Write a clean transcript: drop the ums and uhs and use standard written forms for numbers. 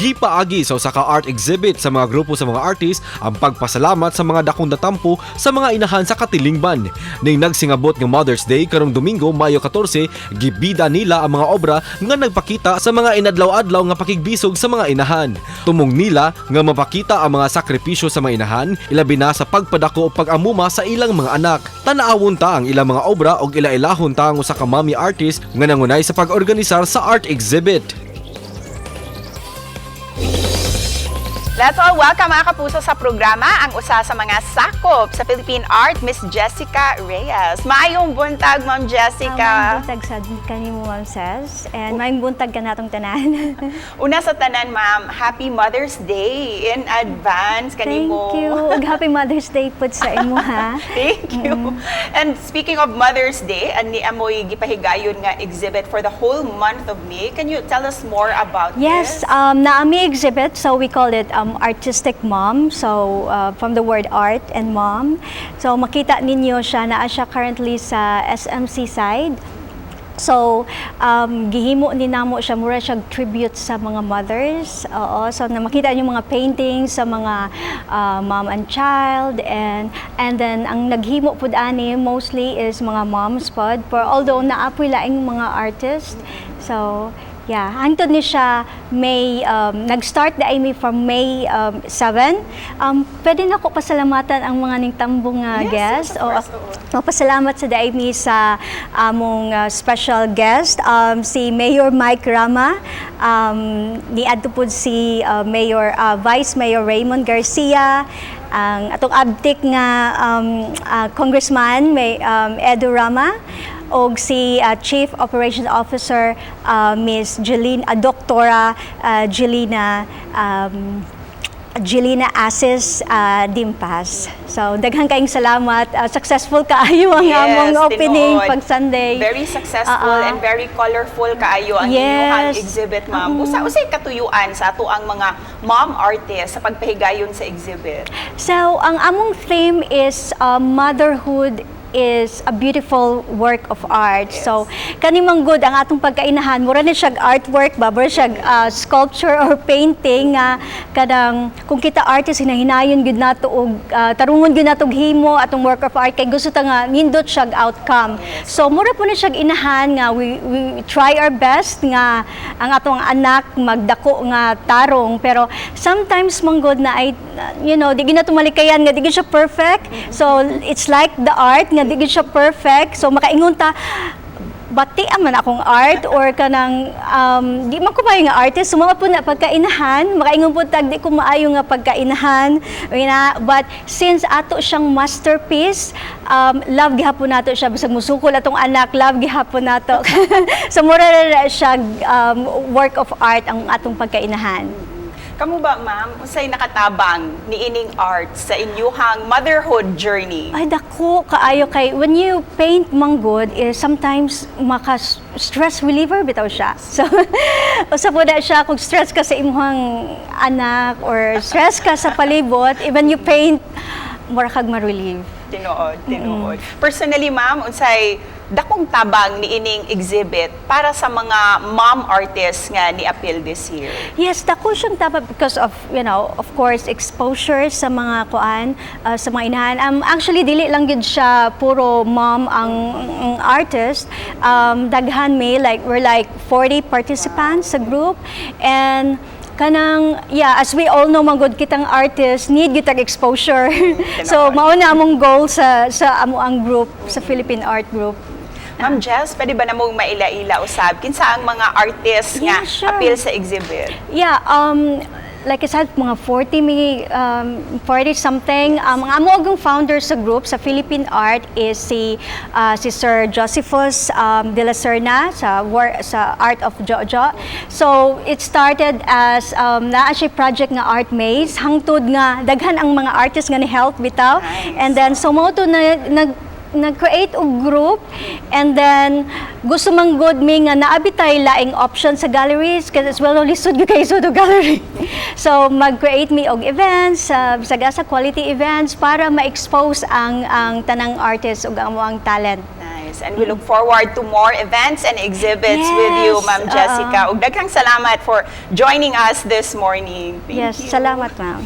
Gipaagi sa usa ka art exhibit sa mga grupo sa mga artist ang pagpasalamat sa mga dakong natampo sa mga inahan sa katilingban. Ning nagsingabot nga Mother's Day karong Domingo, Mayo 14, gibida nila ang mga obra nga nagpakita sa mga inadlaw-adlaw nga pakigbisog sa mga inahan. Tumong nila nga mapakita ang mga sakripisyo sa mga inahan, ilabi na sa pagpadako o pag-amuma sa ilang mga anak. Tan-awon ta ang ilang mga obra og ila-ilahon ta ang usa ka mommy artist nga nangunay sa pag-organisar sa art exhibit. Let's all welcome, mga kapuso, sa programa ang usa sa mga sakop sa Philippine Art, Miss Jessica Reyes. Maayong buntag, Ma'am Jessica. Maayong buntag sa kanimo, Ma'am Ses. And maayong buntag kanatong tanan. Una sa tanan, Ma'am, Happy Mother's Day in advance kanimo. Thank you. Ug Happy Mother's Day pud sa imo ha. Thank you. And speaking of Mother's Day, ani amoy gipahigayon nga exhibit for the whole month of May. Can you tell us more about Yes, this? Naa mi exhibit, so we call it Artistic Mom. So, from the word "art" and "mom." So, makita ninyo siya, naa siya currently sa SMC side. So, gihimo ni namo siya, mura siya tribute sa mga mothers. Oo, so na makita niyo mga paintings sa mga mom and child and then ang naghimo pud ani mostly is mga moms pod. Pero although naa poy laing mga artist. So, yeah, hangtod ni siya May, nag-start na mi from May 7. Pwede na ko pasalamatan ang mga ning tambong nga Yes, guest. Of course, oo. Magpasalamat sa diay mi sa among special guest, si Mayor Mike Rama, niadto pud si Mayor Vice Mayor Raymond Garcia, ang atong abtik nga congressman may Edu Rama, og si Chief Operations Officer Miss Jeline, Doktora Jelina Jelina Asis Dimpas. So, daghan kayong salamat. Successful kaayo ang among opening Tinuod. Pag Sunday. Very successful and very colorful kaayo ang inyong exhibit, ma'am. Usa usay katuyuan sa ato ang mga mom artists sa pagpahigayon sa exhibit? So, ang among theme is motherhood is a beautiful work of art. So, kani man gud ang atong pagkainahan, mura ni siya artwork ba, mura siya sculpture or painting nga kanang kung kita artist, hinahinayon gyud nato og tarungon gyud nato og himo atong work of art kay gusto ta nga nindot siya outcome. So, mura po ni siya inahan nga we try our best nga ang atong anak magdako nga tarong, pero sometimes man gud na ay di gyud nato malikayan nga di gyud siya perfect. So it's like the art nga di gyud siya perfect. So makaingon ta, bati man akong art or kanang di man ko maayo nga artist. So mga po na pagkainahan, makaingon po tag di ko maayo nga pagkainahan na, but since ato siyang masterpiece, love gihapon nato siya. Bisag musukol atong anak, love gihapon nato. So mura ra siya work of art ang atong pagkainahan. Kamu ba, ma'am, unsay nakatabang ni ining art sa inyuhang motherhood journey? Ay, dako kaayo kay when you paint manggod is sometimes maka stress reliever bitaw siya. So usa po na siya kung stress ka sa imong anak or stress ka sa palibot, even you paint, mura kag ma-relieve. Tinuod, tinuod. Personally, ma'am, unsay dakong tabang ni ining exhibit para sa mga mom artists nga ni-appeal this year? Yes, dako siyang dapat because of, of course, exposure sa mga kuan, sa mga inahan. Actually, dili lang gyud siya puro mom ang artist. Daghan may, like, we're like 40 participants sa group. And kanang, yeah, as we all know, manggod kitang artist, need gyud tag exposure. So, mao na among goal sa amo ang group, sa Philippine Art Group. Ma'am Jess, pwede ba namong maila-ila usab kinsa ang mga artists nga Yeah, sure. appeal sa exhibit? Yeah, like I said, mga 40 may, 40 something. Ang amo founder sa group sa Philippine Art is si Sir Josephus de la Serna sa war, sa Art of Jojo. So it started as naa siya project nga Art Maze hangtod nga daghan ang mga artists nga ni help bitaw. Nice. And then so mao to na nag-create og group and then gusto man gud mi nga naa bitay laing option sa galleries kasi as well lisod gyud kay sud og gallery. So mag-create mi og events, bisag asa quality events para ma-expose ang tanang artists ug ang among talent. Nice. Yes, and we look forward to more events and exhibits with you, Ma'am Jessica. Ug daghang salamat for joining us this morning. Thank Yes, you. Salamat, ma'am.